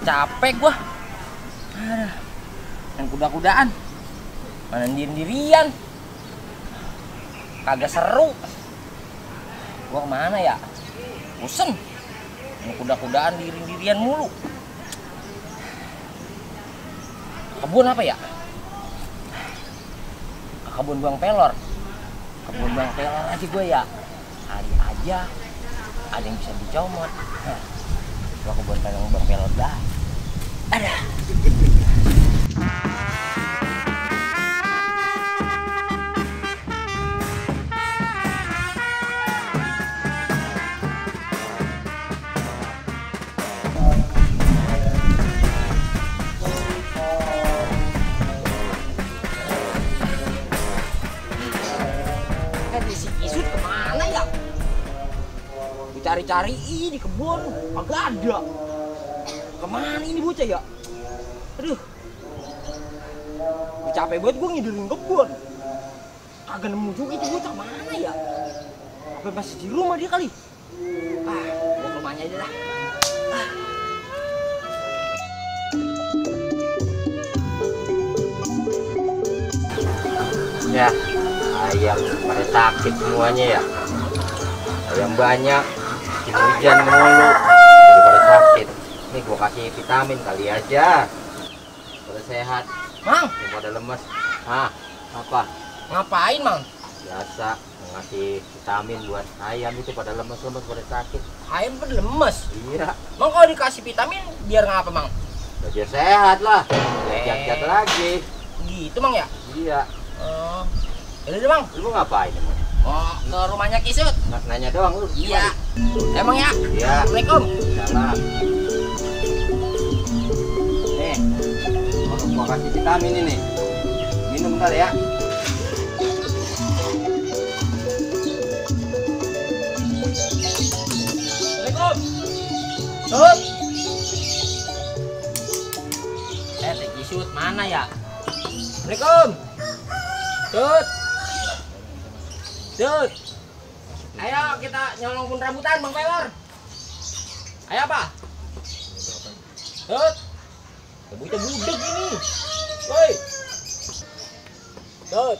Capek gua. Aduh. Main kuda-kudaan. Main diri-dirian. Kagak seru. Gua kemana ya? Bosen. Main kuda-kudaan diri-dirian mulu. Kebun apa ya? Kebun bawang pelor. Kebun bawang pelor aja gue ya. Kali aja ada yang bisa dicomot. Nah, gua kebun bawang pelor dah. Ada. Si Isut kemana ya? Dicari-cari di kebun, kagak ada. Kemana ini bocah ya? Aduh, capek banget gue ngidurin kebun. Kagak nemu juga itu bocah mana ya? Apa masih di rumah dia kali? Gue ke rumahnya aja dah. Ya, ayam pada sakit semuanya ya. Ayam banyak, hujan mulu, jadi pada sakit. Nih gua kasih vitamin kali aja, pada sehat. Mang, Pada lemes. Apa? ngapain mang? Biasa ngasih vitamin buat ayam itu pada lemes-lemes pada sakit. Ayam pada lemes. Iya, Mang kalau dikasih vitamin biar ngapa mang? biar sehat lah. Lihat-lihat lagi. Gitu mang ya? Iya. Yaudah deh mang. Lu ngapain emang? Mau ke rumahnya Kisut. Nanya doang lu. Iya. Emang ya? Iya. Assalamualaikum. Salam. Nih, gua kasih vitamin ini. Minum bentar ya. Assalamualaikum. Sut. Teh Kisut mana ya? Assalamualaikum. Sut. Sut. Ayo kita nyolong rambutan Bang Pelor. Ayo apa? Sut. Bocah budek ini. Woi. Sut.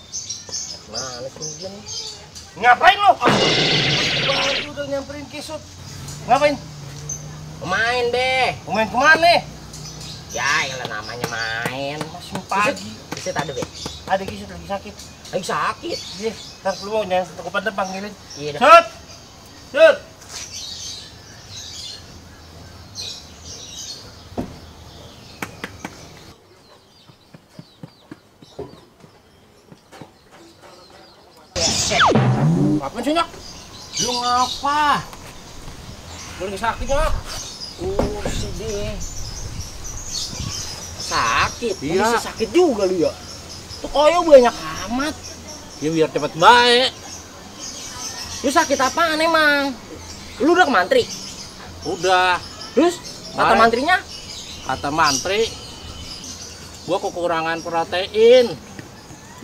Mana sih dia nih? Ngapain lo? Baru udah nyamperin Kisut. Ngapain? Main deh. Main kemana? Ya, elah namanya main. Masih pagi. Kisut ada be? Ada Kisut lagi sakit. Lagi sakit? Iya. Ntar lu mau jangan satu depan panggilin. Iya. Sut! Sut! Apa sih, Nyok? Lu ngapa? Lu lagi sakit, Nyok? Sih deh. Sakit? Iya. Bisa sakit juga lu ya? Tuh koyo banyak amat. Ya biar cepet baik. Lu sakit apaan emang? Lu udah ke mantri? Udah. Terus? Kata Baik. mantrinya? Kata mantri, gua kekurangan protein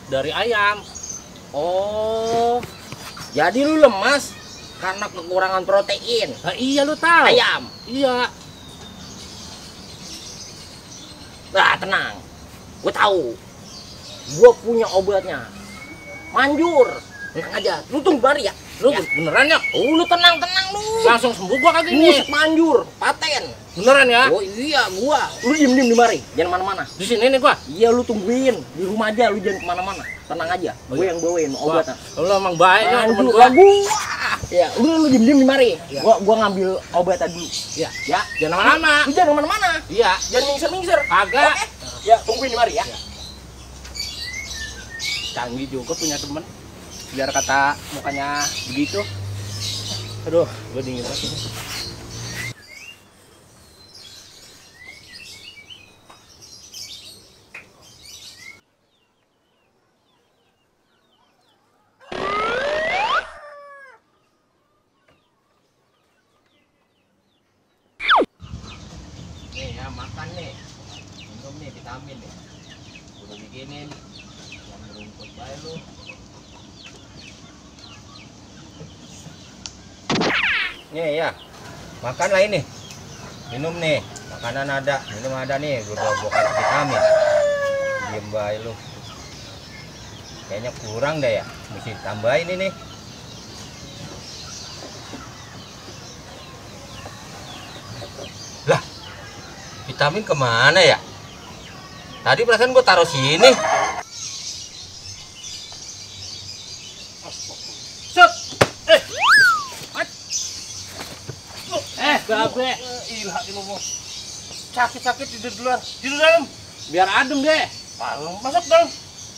dari ayam. Oh, jadi lu lemas karena kekurangan protein. Nah, iya lu tahu. Ayam. Iya. Nah, tenang. Gue tahu. Gue punya obatnya. Manjur. Tenang aja. Lu tunggu bari ya. Lu Ya. beneran ya? Oh, lu tenang-tenang lu. Langsung sembuh gua kagak ini. Buset manjur, paten. Beneran ya? Oh iya, gua. Lu diem-diem di mari, jangan mana-mana. Di sini nih gua. Iya, lu tungguin di rumah aja, lu jangan kemana-mana. Tenang aja, Oh, gue iya. yang bawain obatnya. Lu emang baik ya temen Manjur, gua. gua. Ya, lu diem-diem di mari. Iya. Gua ngambil obatnya dulu. Iya. Ya, Jangan lama-lama. lu jangan kemana-mana. Iya. Jangan mingser-mingser. Kagak. Oke? Ya, tungguin di mari ya. Iya. Canggih juga punya temen. Biar kata mukanya begitu. Aduh, gua dingin banget ini. Nih ya, makan nih. Minum nih vitamin nih. Udah bikinin. Yang berumput bae lu. Nih ya. Makanlah ini. Minum nih. Makanan ada, minum ada nih, gue udah kasih vitamin. Diem bae lu. Kayaknya kurang deh ya, mesti tambahin ini. Lah, vitamin kemana ya? Tadi perasaan gue taruh sini. Set. Babe. Ilah ini mau. Sakit-sakit tidur duluan. Tidur dalam. Biar adem deh. Malam masuk dalam.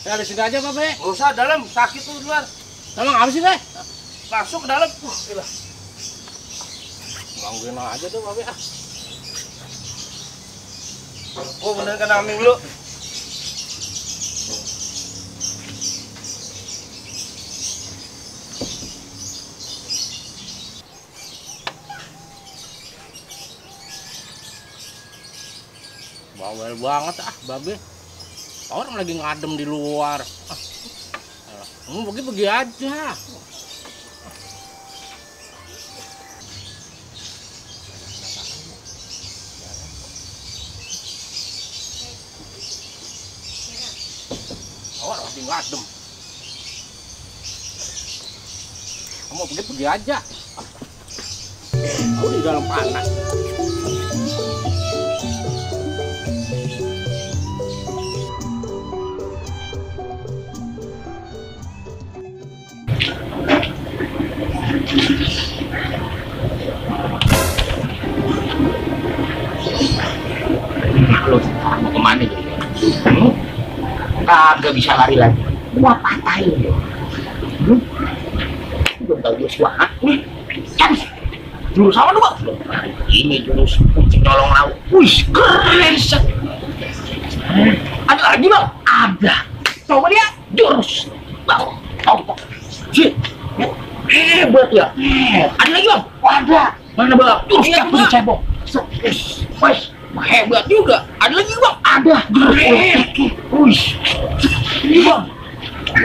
Ya di sini aja, Pak, Be. Gak usah dalam, sakit tuh luar. Tolong apa sih, Be? Masuk ke dalam. Ilah. Gangguin aja tuh, Pak Be. Oh, bener kan aming dulu. Bawel banget Babe. Orang lagi ngadem di luar. Pergi aja. Orang lagi ngadem. Kamu pergi aja. Aku di dalam panas. Lu mau kemana gitu? Kagak bisa lari lagi. Gua patahin lu. Belum tahu jurus gua nih. Kan jurus apa tuh, Bang? Ini jurus kucing nolong laut. Wih, keren set. Ada lagi, Bang? Ada. Coba dia jurus. Bang, tahu. Sih. Hebat ya. Ada lagi, Bang? Ada. Mana, Bang? Jurus capek cebok. Wih. Hebat juga. Ada lagi, Bang? Ada. Wih. Ini, Bang.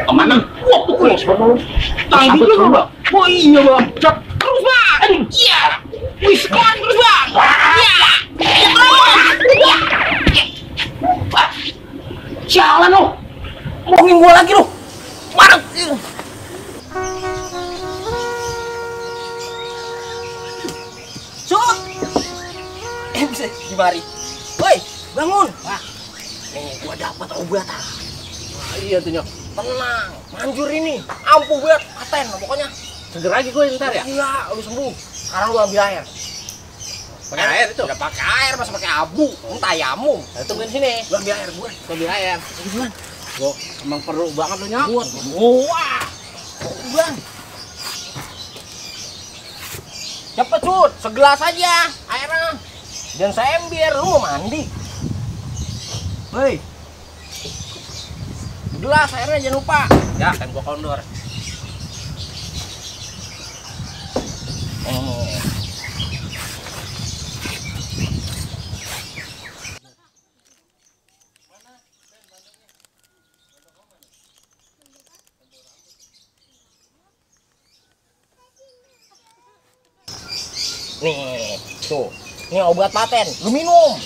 Kemana? Wah, terus, Bang. Tanggung juga, Bang. Oh iya, Bang. Terus, Bang. Iya. Wih, sekolah terus, Bang. Iya. Terus. Jalan, lo. Bohongin gua lagi, lo. Mana? Cuk. Bisa dimari. Woi, bangun. Wah. Nih, gua dapat obat. Iya tuh, Nyok. Tenang, manjur ini. Ampuh buat paten pokoknya. Seger lagi gue ntar ya. Iya, lu sembuh. Sekarang lu ambil air. Pakai air itu. Udah pakai air, masa pakai abu. Entah tayamum. Nah, tungguin sini. Lu ambil air gue. Gue ambil air. Bulan. Gue emang perlu banget lu, Nyok. Buat. Wah. Bulan. Cepet, Cut. Segelas aja airnya. Dan seember, lu mau mandi. Hei. Gelas airnya jangan lupa. Ya, kan gue kondor. Nih, tuh. Ini obat paten. Lu minum.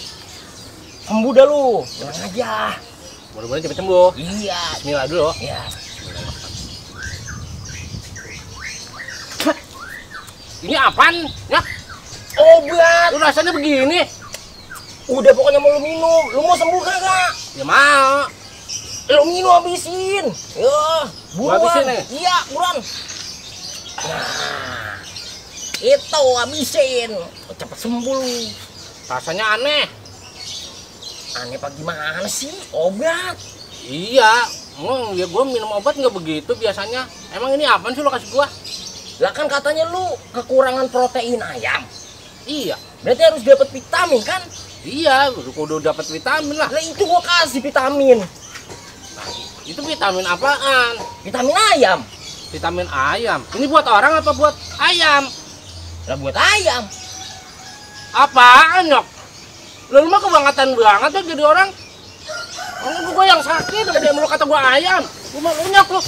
Sembuh dah lu. Tenang aja. Mudah-mudahan cepet sembuh. Iya. Bismillah dulu. Iya. Ini apaan? Ya, Obat. lu rasanya begini. Udah pokoknya mau lu minum. Lu mau sembuh kagak? Ya mau. Lu minum habisin. Ya, buruan. Habisin nih? Iya, buruan. Nah, itu habisin. Cepet sembuh lu. Rasanya aneh. Aneh apa gimana sih? Obat. Iya, emang ya gue minum obat nggak begitu biasanya. Emang ini apaan sih lo kasih gua? Lah kan katanya lu kekurangan protein ayam. Iya, Berarti harus dapat vitamin kan? iya, udah dapat vitamin lah. Lah itu gua kasih vitamin. Itu vitamin apaan? Vitamin ayam. Vitamin ayam. Ini buat orang apa buat ayam? Lah buat ayam. Apaan, Nyok? Lu mah kebangetan banget ya jadi orang. Orang gua yang sakit, udah dia meluk kata gua ayam. Gua mah lu, Nyok, lu.